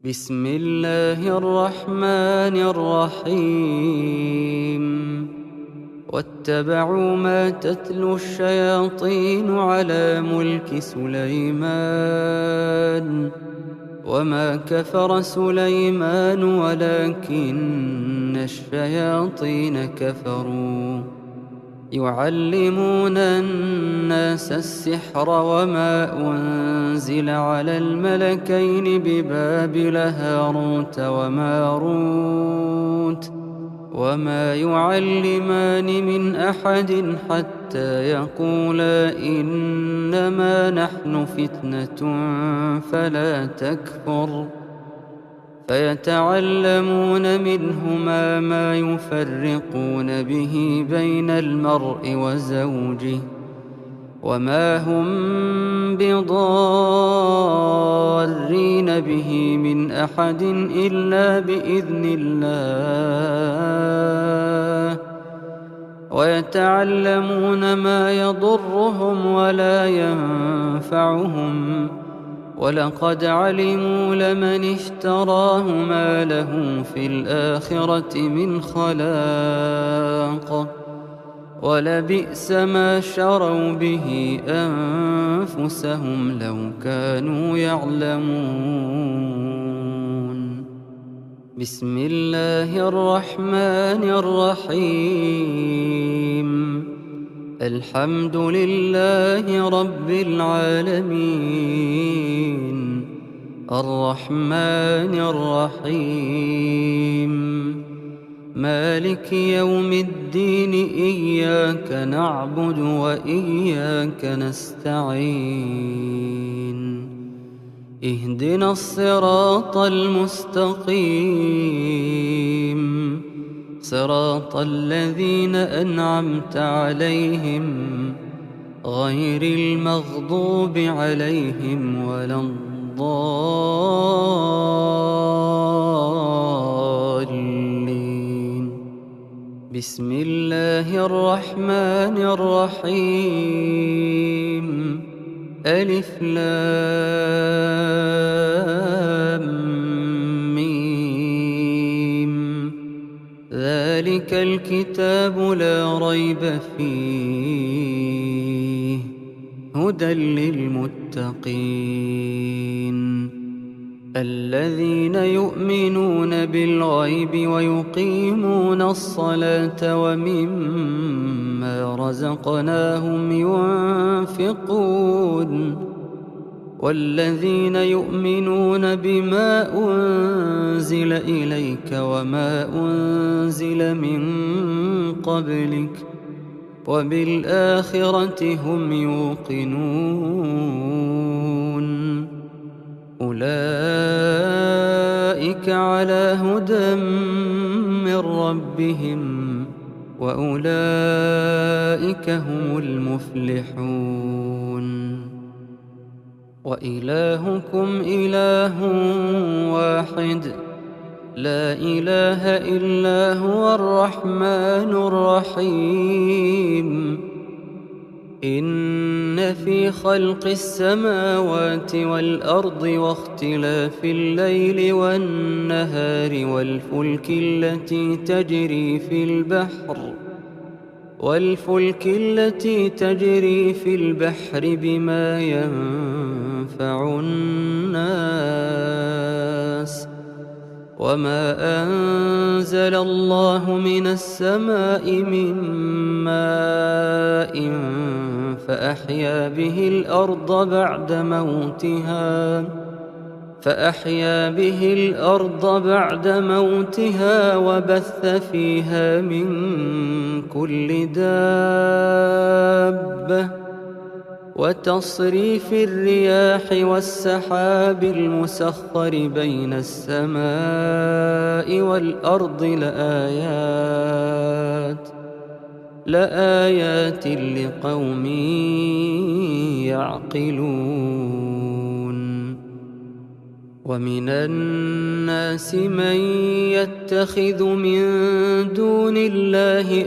بسم الله الرحمن الرحيم واتبعوا ما تتلو الشياطين على ملك سليمان وما كفر سليمان ولكن الشياطين كفروا يعلمون الناس السحر وما أنزل على الملكين ببابل هاروت وماروت وما يعلمان من أحد حتى يقولا إنما نحن فتنة فلا تكفر فيتعلمون منهما ما يفرقون به بين المرء وزوجه وما هم بضارين به من أحد إلا بإذن الله ويتعلمون ما يضرهم ولا ينفعهم ولقد علموا لمن اشتراه ما له في الآخرة من خلاق ولبئس ما شروا به أنفسهم لو كانوا يعلمون. بسم الله الرحمن الرحيم الحمد لله رب العالمين الرحمن الرحيم مالك يوم الدين إياك نعبد وإياك نستعين اهدنا الصراط المستقيم صراط الذين أنعمت عليهم غير المغضوب عليهم ولا الضالين. بسم الله الرحمن الرحيم ألف لام ذلك الكتاب لا ريب فيه هدى للمتقين الذين يؤمنون بالغيب ويقيمون الصلاة ومما رزقناهم ينفقون والذين يؤمنون بما أنزل إليك وما أنزل من قبلك وبالآخرة هم يوقنون أولئك على هدى من ربهم وأولئك هم المفلحون وإلهكم إله واحد لا إله إلا هو الرحمن الرحيم إن في خلق السماوات والأرض واختلاف الليل والنهار والفلك التي تجري في البحر بما ينفع الناس وما أنزل الله من السماء من ماء فأحيا به الأرض بعد موتها وبث فيها من كل دابة وتصريف الرياح والسحاب المسخر بين السماء والأرض لآيات لقوم يعقلون ومن الناس من يتخذ من دون الله